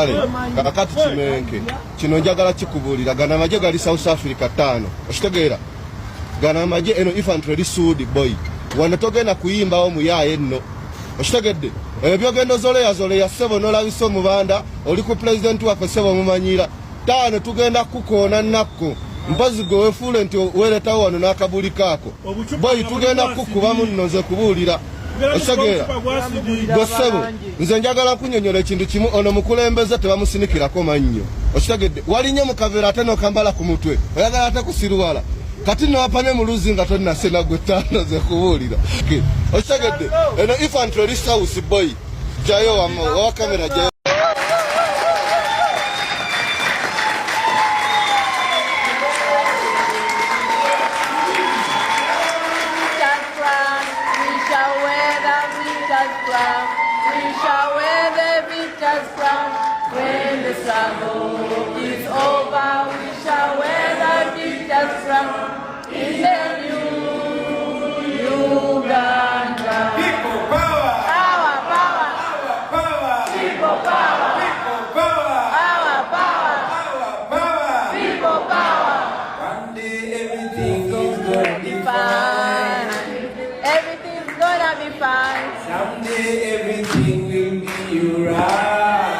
Kale kakati kimenke kino njagala kikubuulira, gano amagye gali South Africa ttaano, okitegeera? Gano amagye eno infantry eri Suudi boy, wano togenda kuyimbawo muyaaye nno, okitegedde? Ebyo byogenda ozoleyazoleya ssebo, nolabisa omubanda oli ku pulezidenti waffe ssebo, mumanyiira ttaano tugenda kukoona nakko mpozi gwe wefuule nti weeretawo wano n'akabuli kaako boyi, tugenda kukuba munno. Nze kubuulira, okitegeera gwe ssebo, nze njagala kunyonyola ekintu kimu. Ono mukulembeze tebamusinikirako mannyo, okitegedde? Walinye mu kaveera ate n'okambala ku mutwe, oyagala ate kusiruwala. Kati nowapane mu luzzi nga tonnasena gwe ttaano, ze kubuulira, okitegedde? Eno infantry eri south boy, jayo wa kamera, jayo. We shall wear the victor's crown. We shall wear the victor's crown. When the struggle is over, we shall wear the victor's crown. In the new Uganda. People power! Power, power, Power! People power, People power! Our power, Power! Power! People power. One day everything is gonna be fine. Fine. Everything's gonna be fine. Someday everything will be alright.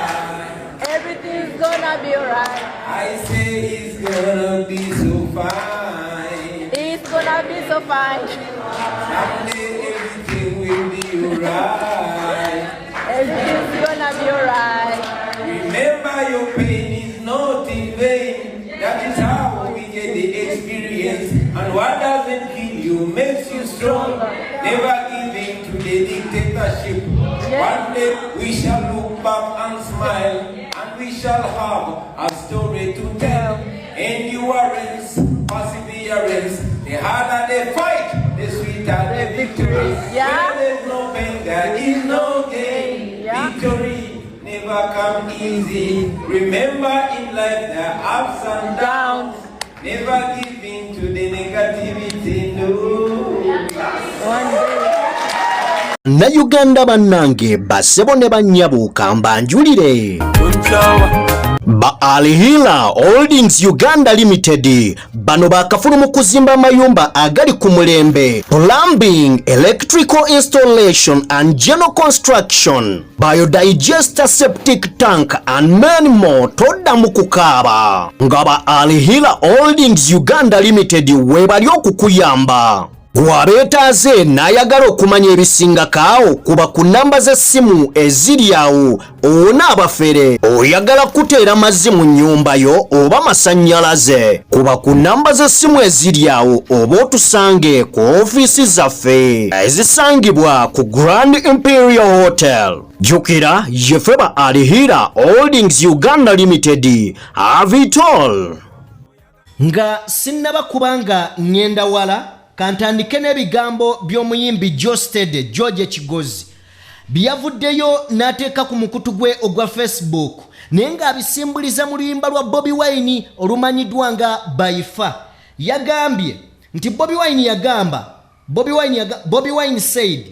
Everything's gonna be alright. I say it's gonna be so fine. It's gonna be so fine. Someday everything will be alright. Everything's gonna be alright. Remember your pain is not in vain. That is how we get the experience. And what doesn't kill you makes you strong. Never give in to the dictatorship. One day we shall look back and smile, and we shall have a story to tell. Endurance, perseverance. The harder they fight, the sweeter the victory. Where there's no pain, there is no gain. Victory never come easy. Remember in life there are ups and downs. Never give in to the negativity, no. One day. Bannayuganda bannange, bassebo ne bannyabo, kambanjulire ba Alhila Holdings Uganda Limited. Bano bakafulu mu kuzimba amayumba agali ku mulembe, plumbing, electrical installation and general construction, biodigester, septic tank and many more. Toddamu kukaaba nga ba Alhila Holdings Uganda Limited weebali okukuyamba. Bw'abeetaaze n'ayagala okumanya ebisingako, kuba ku nnamba z'essimu eziri awo owona abafere. Oyagala kuteera mazzi mu nnyumba yo oba masannyalaze, kuba ku nnamba z'essimu eziri awo oba otusange ku ofiisi zaffe ezisangibwa ku Grand Imperial Hotel. Jjukira yefe ba Alhira Holdings Uganda Limited, have it all. Nga sinnaba kubanga ŋŋenda wala, kantandike n'ebigambo by'omuyimbi Geosteady George Kigozi byeyavuddeyo n'ateeka ku mukutu gwe ogwa Facebook, naye ng'abisimbuliza mu luyimba lwa Bobi Wine olumanyiddwa nga Baifa. Yagambye nti Bobi Wine yagamba, Bobi Wine said,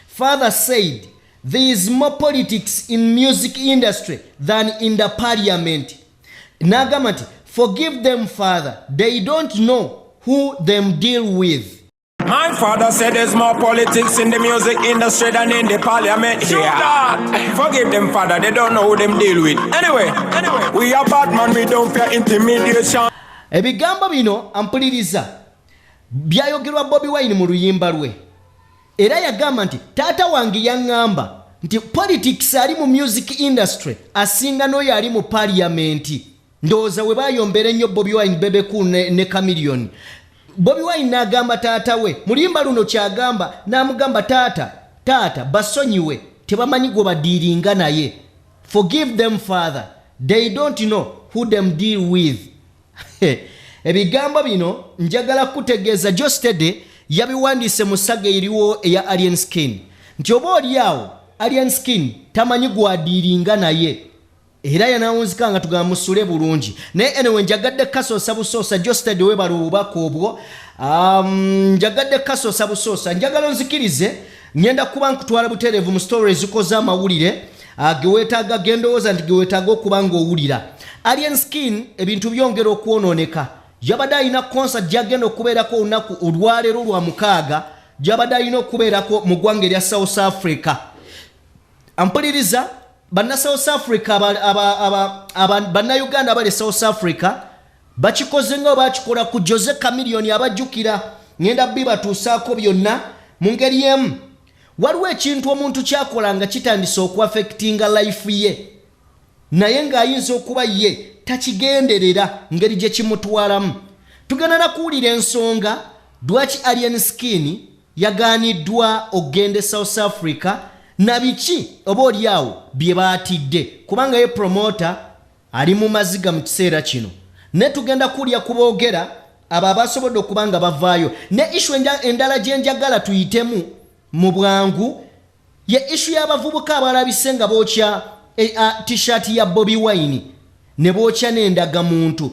"Father said there is more politics in music industry than in the parliament." N'agamba nti, "Forgive them, Father, they don't know who them deal with." My father said there's more politics in the music industry than in the parliament here. Forgive them, father, they don't know who them deal with. Anyway, anyway, we are bad man, we don't fear intimidation. Ebigambo bino ampuliriza byayogerwa Bobi Wine mu luyimba lwe, era yagamba nti taata wange yaŋŋamba nti politics ali mu music industry asinga n'oyo ali mu parliament. Ndowooza we bayombera ennyo Bobi Wine, Bebe Cool ne Chameleone. Bobi Wine n'agamba taata we mu luyimba luno kyagamba, n'amugamba, "Taata, taata, basonyiwe, tebamanyi gwe badiiringa naye. Forgive them, Father, they don't know who them deal with." Ebigambo bino njagala kutegeeza Geosteady yabiwandiise mu saga eriwo eya Alien Skin, nti oba oli awo Alien Skin tamanyi gwadiiringa naye, era yanawunzika nga tugamba musule bulungi. Naye anyway, njagadde kasoosa busoosa. Geosteady, webala obubaka obwo. Njagadde kasoosa busoosa, njagala onzikirize ngenda kuba nkutwala butereevu mu story ezikoze amawulire. Gewetaaga gendowooza nti gewetaaga okuba ng'owulira. Alien Skin ebintu byongera okwonooneka. Yabadde alina concert gyagenda okubeerako olunaku olwaleero lwa mukaaga, gyabadde alina okubeerako mu ggwanga erya South Africa. Ampuliriza, banna South Africa, bannayuganda abali e South Africa bakikoze nga bakikola ku Jose Chameleone. Abajjukira, ngenda bibatuusaako byonna mu ngeri emu. Waliwo ekintu omuntu kyakola nga kitandise okuaffectinga life ye, naye ng'ayinza okuba ye takigenderera ngeri gye kimutwalamu. Tugenda nakuwulira ensonga lwaki Alien Skin yagaaniddwa okugenda e South Africa na biki oba oliawo bye baatidde, kubanga ye promoter ali mu maziga mu kiseera kino. Ne tugenda kulya kuboogera abo abasobodde okuba nga bavaayo ne issue endala gye njagala tuyitemu mu bwangu, ye issue y'abavubuka abalabise nga bookya T-shirt ya Bobi Wine ne bookya n'endagamuntu.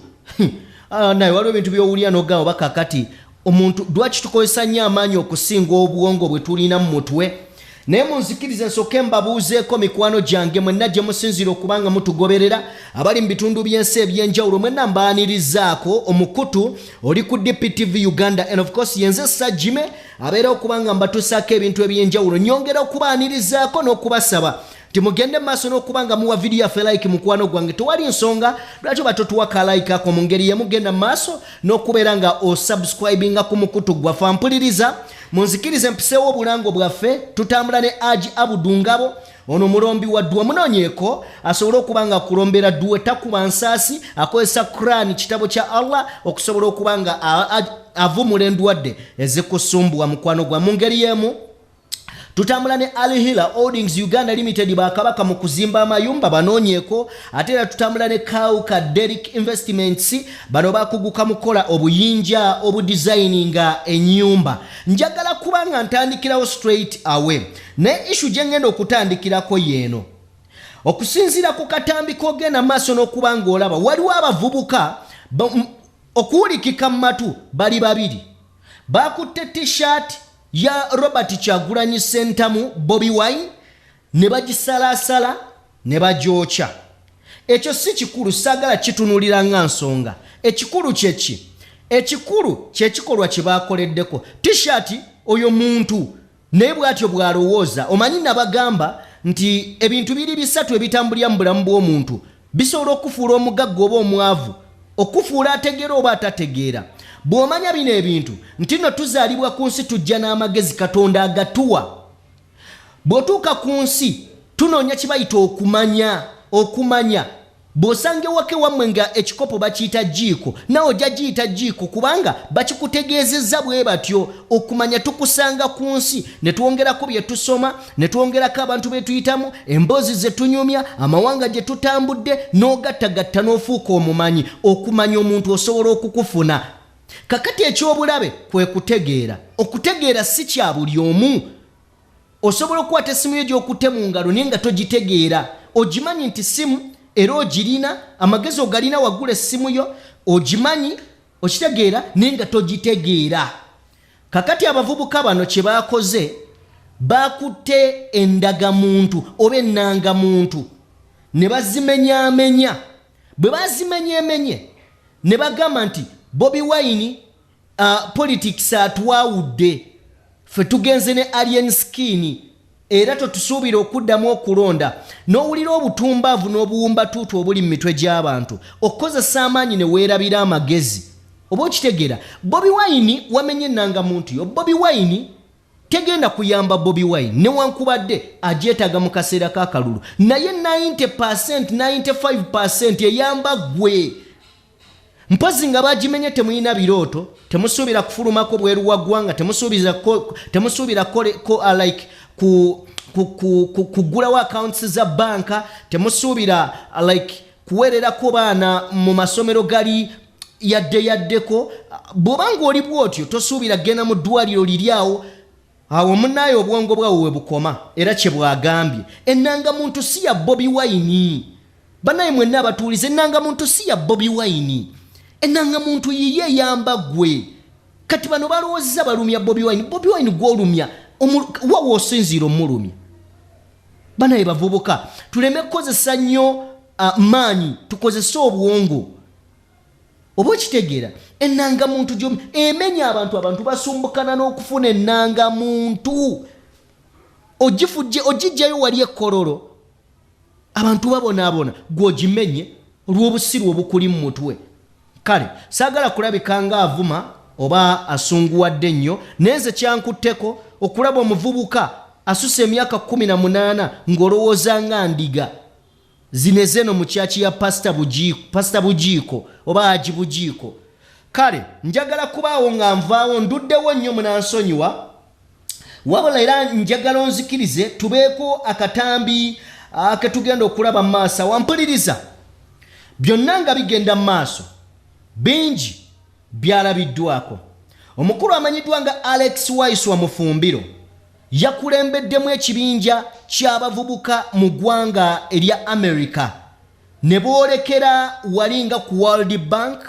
Naye waliwo ebintu by'owulira n'ogamba, oba kakati omuntu lwaki tukozesa nnyo amaanyi okusinga obwongo bwe tulina mu mutwe? Naye munzikirize nsooke mbabuuzeeko, mikwano gyange mwenna gye musinziira okuba nga mutugoberera, abali mu bitundu by'ensi ebyenjawulo, mwenna mbaanirizaako. Omukutu oli ku DPTV Uganda and of course yenze Sajime abeera okuba nga mbatuusaako ebintu ebyenjawulo. Nyongera okubaanirizaako n'okubasaba nti mugende maaso n'okuba nga muwa vidiyo yaffe like. Mukwano gwange, tewali nsonga lwaki oba totuwa ka like ako. Mu ngeri yemu genda maaso n'okubeera nga osubscribinga ku mukutu gwaffe. Ampuliriza, munzikirize mpiseewo obulango bwaffe. Tutambula ne Aji Abudu Ngabo. Ono mulombi wa dduwa, munoonyeeko asobole okuba nga akulombera dduwa. Takuba nsaasi, akozesa Quran, kitabo kya Allah, okusobola okuba nga avumula endwadde ezikusumbuwa, mukwano gwa. Mu ngeri y'emu tutambula ne Alhila Holdings Uganda Limited, bakabaka mu kuzimba amayumba, banoonyeeko. Ate era tutambula ne Kauka Derrick Investments. Bano bakuguka mu kukola obuyinja obudesigninga ennyumba. Njagala kuba nga ntandikirawo straight away, naye issue gye ngenda okutandikirako yeeno. Okusinziira ku katambi k'ogenda maaso n'okuba ng'olaba, waliwo abavubuka okuwulikika mu matu bali babiri bakutte T-shirt ya Robert Kyagulanyi Sentamu, Bobi Wine, ne bagisalaasala ne bagyokya. Ekyo si kikulu, saagala kitunulira nga nsonga. Ekikulu kyeki? Ekikulu kyekikolwa kye bakoleddeko T-shirt. Oyo muntu naye bw'atyo bw'alowooza. Omanyi nabagamba nti ebintu biri bisatu ebitambulira mu bulamu bw'omuntu bisobola okufuula omugagga oba omwavu, okufuula ategeera oba atategeera. Bw'omanya bino ebintu nti nno tuzaalibwa ku nsi, tujja n'amagezi Katonda agatuwa. Bw'otuuka ku nsi tunoonya kibayita okumanya. Okumanya, bw'osanga ewaka ewammwe nga ekikopo bakiyita jiiko, nawe ojja giyita jiiko kubanga bakikutegeezezza bwe batyo. Okumanya tukusanga ku nsi ne twongerako bye tusoma, ne twongerako abantu be tuyitamu, emboozi ze tunyumya, amawanga gye tutambudde, n'ogattagatta n'ofuuka omumanyi. Okumanya omuntu osobola okukufuna. Kakati ekyobulabe kwe kutegeera. Okutegeera si kya buli omu. Osobola okukwata essimu yo gy'okutte mu ngalo naye nga togitegeera. Ogimanyi nti simu era ogirina, amagezi ogalina, wagula essimu yo, ogimanyi, okitegeera, naye nga togitegeera. Kakati abavubuka bano kye baakoze, bakutte endagamuntu oba ennangamuntu ne bazimenyaamenya. Bwe bazimenyeemenye ne bagamba nti Bobi Wine politics atwawudde, ffe tugenze ne Alien Skin, era totusuubira okuddamu okulonda. N'owulira obutumbaavu n'obuwumbatuutu obuli mu mitwe gy'abantu, okukozesa amaanyi ne weerabira amagezi. Oba okitegeera, Bobi Wine wamenye ennangamuntu yo. Bobi Wine tegenda kuyamba Bobi Wine, newankubadde agyetaaga mu kaseera k'akalulu, naye 90, 95 eyamba ggwe. Mpozi nga bagimenye temulina birooto, temusuubira kufulumako bweru wa ggwanga, temusuubira like kugulawo accounts za banka, temusuubira like kuweererako baana mu masomero gali yadde yaddeko. Bw'oba ng'oli bw'otyo tosuubira genda mu ddwaliro liri awo awo. Munaaye, obwongo bwawe we bukoma era kye bwagambye. Ennangamuntu si ya Bobi Wine. Banaye mwenna abatuuliza, ennangamuntu si ya Bobi Wine. Ennangamuntu yiye eyamba ggwe. Kati bano balowoozeza balumya Bobi Wine. Bobi Wine gwolumya, wawa osinziira omulumya? Banaye bavubuka, tuleme kukozesa nnyo maanyi, tukozese obwongo. Oba okitegeera, ennangamuntu gyomu emenya abantu, abantu basumbukana n'okufuna ennangamuntu. Ogifujje ogijjayo wali ekkololo, abantu babonaabona, gwe ogimenye olw'obusiru obukuli mu mutwe. Kale saagala kulabika nga avuma oba asunguwadde nnyo, naye nze kyankutteko okulaba omuvubuka asusa emyaka 18 ng'olowooza nga ndiga zino ezeno mu kyaki ya Pasita Bujiiko, Pasita Bujiiko oba Haji Bujiiko. Kale njagala kubaawo nga nvaawo, nduddewo nnyo, munansonyiwa. Wabula era njagala onzikirize tubeeko akatambi ketugenda okulaba mu maaso. Awampuliriza byonna nga bigenda mu maaso, bingi byalabiddwako. Omukulu amanyiddwa nga Alex Waiswa Mufumbiro yakulembeddemu ekibinja ky'abavubuka mu ggwanga erya America ne boolekera wali nga ku World Bank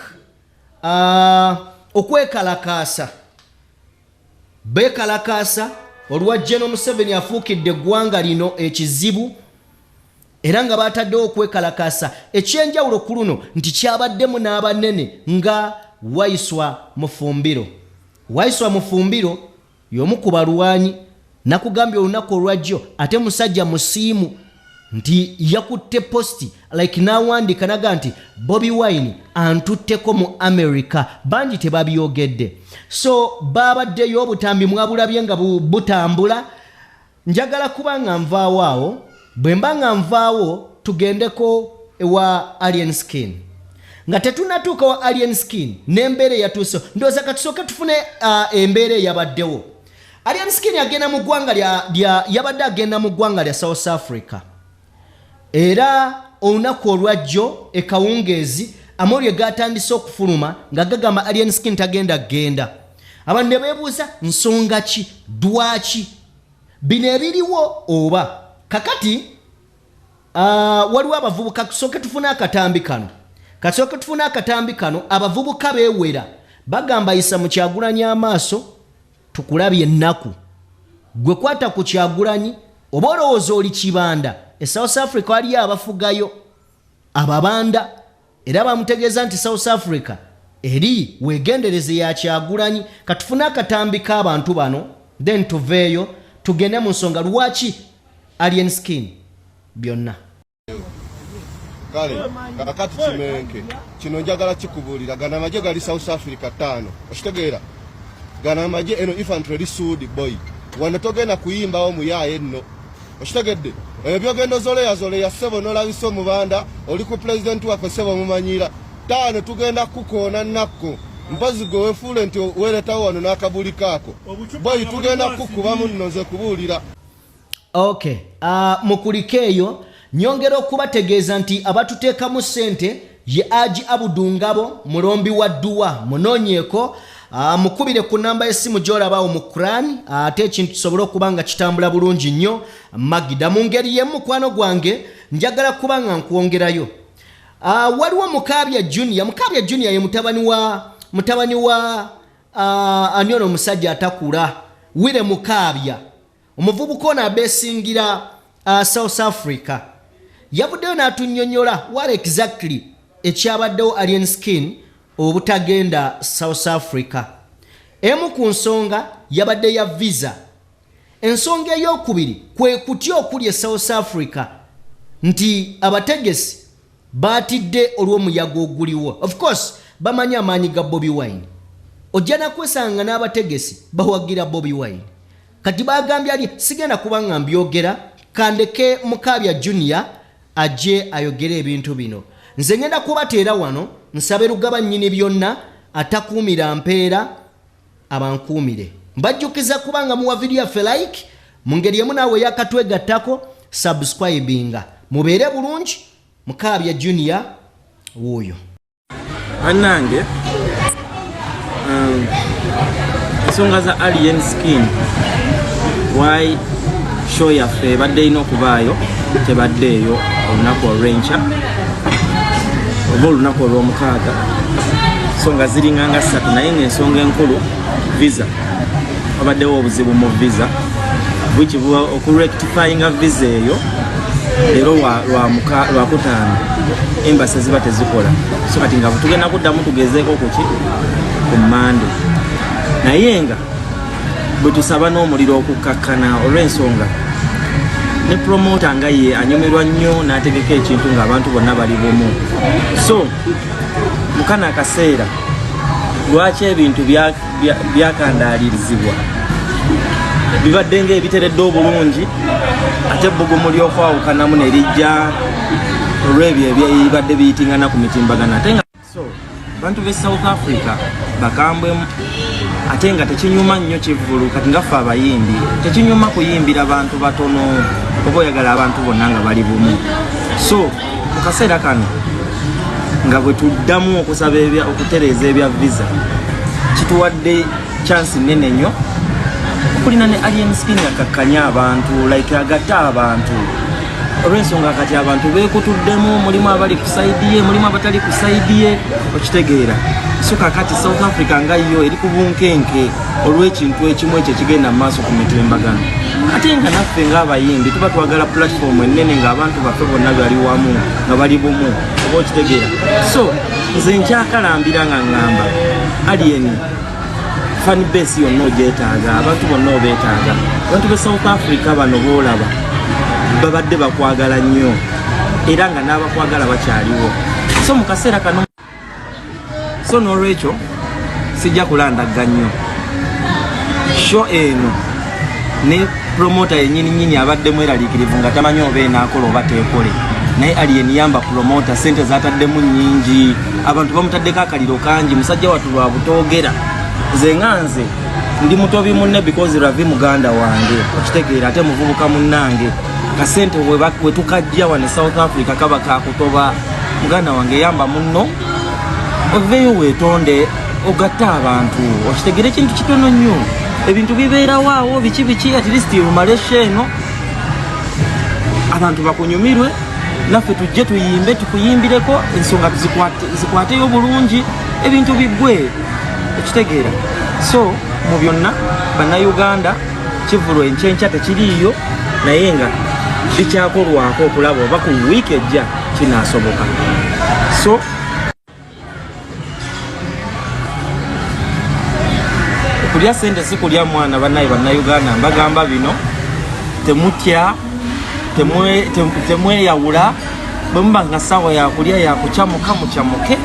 okwekalakaasa. Beekalakaasa olwa General Museveni afuukidde eggwanga lino ekizibu, era nga bataddewo okwekalakaasa ekyenjawulo ku luno nti kyabaddemu n'abanene nga Waiswa Mufumbiro. Waiswa Mufumbiro y'omu ku balwanyi nakugambye olunaku olwajjo, ate musajja musiimu nti yakutte posti like n'awandiika naga nti Bobi Wine antutteko mu America. Bangi tebabyogedde, so babaddeyo, obutambi mwabulabye nga butambula. Njagala kuba nga nvaawo awo, bwe mba nga nvaawo tugendeko ewa Alien Skin. Nga tetunatuuka wa Alien Skin n'embeera eyatuuse, ndowooza katusooke tufune embeera eyabaddewo. Alien Skin agenda mu ggwanga lya yabadde agenda mu ggwanga lya South Africa, era olunaku olwajjo ekawungeezi amawulire gatandise okufuluma nga gagamba Alien Skin tagenda genda. Abantu ne beebuuza nsonga ki, dwaki bino ebiriwo oba kakati. Waliwo abavubuka, tusooke tufune akatambi kano, kasooke tufune akatambi kano. Abavubuka beewera bagamba, "Yisa mu Kyagulanyi amaaso, tukulabye ennaku. Gwe kwata ku Kyagulanyi, oba olowooza oli kibanda." E South Africa waliyo abafugayo ababanda, era bamutegeeza nti South Africa eri wegendereze ya Kyagulanyi. Katufune akatambi k'abantu bano, then tuveeyo tugende mu nsonga lwaki Alien Skin byonna. Kale kakati kimenke kino njagala kikubuulira, gano amagye gali South Africa ttaano, okitegeera? Gano amagye eno infantry eri suudi boy, wano togenda kuyimbawo muyaaye nno, okitegedde? Ebyo byogenda ozoleya zoleya ssebo, nolabisa omubanda oli ku pulezidenti waffe ssebo, mumanyira ttaano tugenda kukoona nakko. Mpozi gwe wefuule nti weeretawo wano n'akabuli kaako boy, tugenda kukubamu nno, nze kubuulira. Ok, mukulike eyo. Nyongera okubategeeza nti abatuteekamu ssente ye Aji Abudungabo, mulombi wa dduwa. Munoonyeeko, mukubire ku namba y'essimu gy'olabawo mu Quran, ate ekintu kisobole okuba nga kitambula bulungi nnyo. Magida mu ngeri y'emu, mukwano gwange, njagala kuba nga nkwongerayo. Waliwo Mukaabya Junior. Mukaabya Junior ye mutabani wa ani ono omusajja atakula, Wire Mukaabya. Omuvubuka ono abeesingira South Africa yavuddeyo n'atunnyonnyola what exactly ekyabaddewo Alien Skin obutagenda South Africa. Emu ku nsonga yabadde ya visa. Ensonga eyokubiri kwe kutya okuli e South Africa nti abategesi baatidde olw'omuyaga oguliwo. Of course bamanyi amaanyi ga Bobi Wine, ojja nakwesanga n'abategesi bawagira Bobi Wine. Kati bagambye ali sigenda kuba nga mbyogera, kandeke Mukaabya Junior ajje ayogere ebintu bino. Nze ngenda kubateera wano, nsabe Lugaba nnyini byonna atakuumira mpeera abankuumire. Mbajjukiza kubanga muwa vidiyo yaffe like, mu ngeri emu naawe yakatwegattako subscribinga. Mubeere bulungi. Mukaabya Junior wuuyo. Bannange, ensonga za Alien Skin, why show yaffe ebadde erina okubaayo tebaddeeyo olunaku olw'enkya oba olunaku olw'omukaaga, ensonga ziringanga ssatu, naye ngaensonga enkulu visa, wabaddewo obuzibu mu visa. Which okurectifyinga visa eyo leero lwakutaano embassy ziba tezikola, so kati nga tugenda kuddamu tugezeeko kuki ku Mande, naye nga bwe tusaba n'omuliro okukkakkana olw'ensonga ne promota nga ye anyumirwa nnyo n'ategeka ekintu ng'abantu bonna bali bumu. So mukana akaseera lwaki ebintu byakandaalirizibwa bibadde ng'ebiteredde obulungi, ate ebbugumu ly'okwawukanamu ne lijja olw'ebyo ebibadde biyitingana ku mitimbagano. Ate nga so abantu b'e South Africa bakambwemu, ate nga tekinyuma nnyo kivvulu. Kati nga ffe abayimbi tekinyuma kuyimbira bantu batono, oba oyagala abantu bonna nga bali bumu. So mu kaseera kano nga bwe tuddamu okusaba okutereeza ebya visa, kituwadde chance nene nnyo okulina ne Alien Skin akakkanya abantu, like agatte abantu, olw'ensonga kati abantu beekutuddemu, mulimu abali ku side ye, mulimu abatali ku side ye, okitegeera? So kakati South Africa nga yo eri ku bunkenke olw'ekintu ekimu ekyo ekigenda mu maaso ku mitimbagano, ate nga naffe ng'abayimbi tuba twagala platform ennene ng'abantu baffe bonna bali wamu nga bali bumu, oba okitegeera? So nze nkyakalambira nga ŋŋamba Alien, fan base yonna ogyetaaga, abantu bonna obeetaaga. Abantu be South Africa bano boolaba babadde bakwagala nnyo, era nga n'abakwagala bakyaliwo. So mu kaseera kano, so n'olwekyo sijja kulandagga nnyo show eno. Ne promota yenyini nyini abadde mweraliikirivu nga tamanyi oba enaakola oba teekole, naye Alien yamba promota, sente zataddemu nnyingi, abantu bamutaddeko akaliro kangi, musajja wattu lwa butoogera. Nze nga nze ndi mutobi munne because Ravi muganda wange, okitegeera? Ate muvubuka munnange, kasente we tukajja wano e South Africa kaba kakutoba. Muganda wange, yamba munno, oveeyo weetonde, ogatte abantu, okitegere? Ekintu kitono nnyo, ebintu bibeerawo awo biki biki. At least omale show eno abantu bakunyumirwe, naffe tujje tuyimbe, tukuyimbireko, ensonga zikwateyo bulungi, ebintu biggwe, ekitegeera? So mu byonna, Bannayuganda, kivulu enkyenkya tekiriiyo, naye nga bikyakolwako okulaba oba ku wiiki ejja kinaasoboka. So okulya sente si kulya mwana. Bannaye Bannayuganda, mbagamba bino, temutya, temweyawula. Bwe muba nga ssaawa yakulya yakukyamuka, mukyamuke,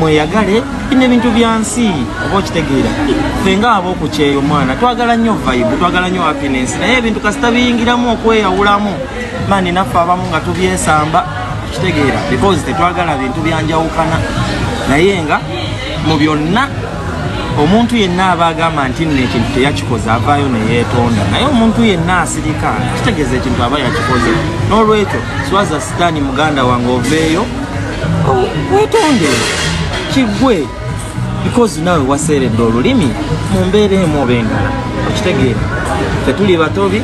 mweyagale. Bino ebintu bya nsi, oba okitegeera? Ffe nga ab'okukyeyo mwana twagala nnyo vibe, twagala nnyo happiness, naye ebintu kasita biyingiramu okweyawulamu maani, naffe abamu nga tubyesamba, okitegeera? Because tetwagala bintu byanjawukana. Naye nga mu byonna, omuntu yenna aba agamba nti nno ekintu teyakikoze avaayo neyeetonda, naye omuntu yenna asirika kitegeeza ekintu aba yakikoze. N'olwekyo swaza sitaani, muganda wange, oveeyo weetonde kiggwe, because naawe waseeredde olulimi mu mbeera emu oba endala, okitegeera? Ffe tuli batobi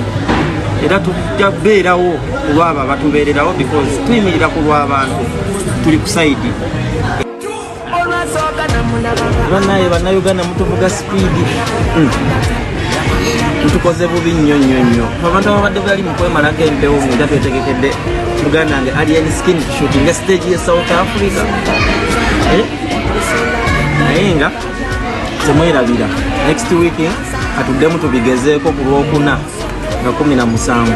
era tujja kubeerawo ku lwabo abatubeererawo, because tuyimirira ku lw'abantu, tuli ku side. Bannaye Bannayuganda, mutuvuga speed, Mutukoze bubi nnyo nnyo nnyo. Abantu ababadde bali mu kwemalako empewo nga twetegekedde muganda wange Alien Skin shooting stage ye South Africa, eh? Naye nga temwerabira, next week atuddemu tubigezeeko ku Lwokuna nga 17,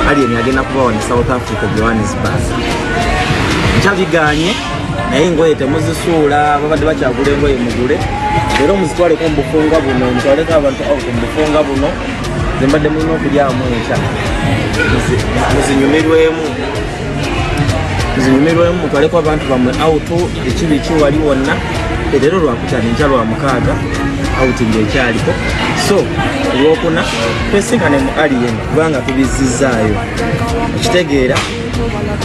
Alien agenda kuba wano South Africa, Johannesburg. Nkyabiganye, naye engoye temuzisuula. Babadde bakyagula engoye, mugule era omuzitwaleko mu bufunga buno, mutwaleko abantu out mu bufunga buno zembadde mulina okulyamu enkya. Muzinyumirwemu, muzinyumirwemu, mutwaleko abantu bamwe out, biki biki wali wonna. Leero Lwakutaano, enkya Lwamukaaga, out ngaekyaliko. So Olwokuna twesinkane mu Alien, kubanga tubizzizaayo, okitegeera?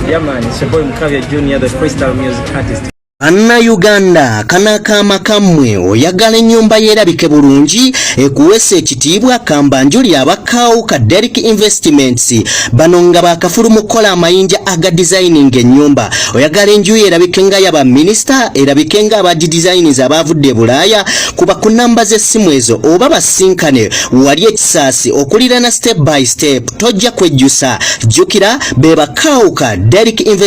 Yeah man, it's your boy Mukabya Junior, the freestyle music artist. Bannayuganda, kano akaama kammwe. Oyagala ennyumba yeerabike bulungi, ekuweesa ekitiibwa? Kambanjuli abakaawu ka Derrick Investments. Bano nga bakafulu mu kukola amayinja aga designing ennyumba. Oyagala enju yo erabike nga yaba minisita, erabike nga abagidesignings abaavudde e Bulaaya? Kuba ku namba z'essimu ezo oba basinkane wali ekisaasi okulirana Step by Step. Tojja kwejjusa. Jjukira be bakaawu ka Derrick Investments.